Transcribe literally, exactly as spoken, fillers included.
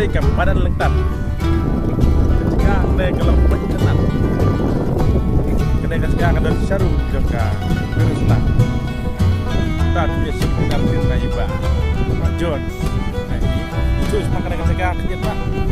Ka Madan Lyngtan. Ka jaka kane ka long pynjynat. Kane ka jaka ka don sharum jong ka Kyruslang. Ta tu ïa shu kynam tin na iba. Major. Ai, tu shu kane ka jaka ka jynat.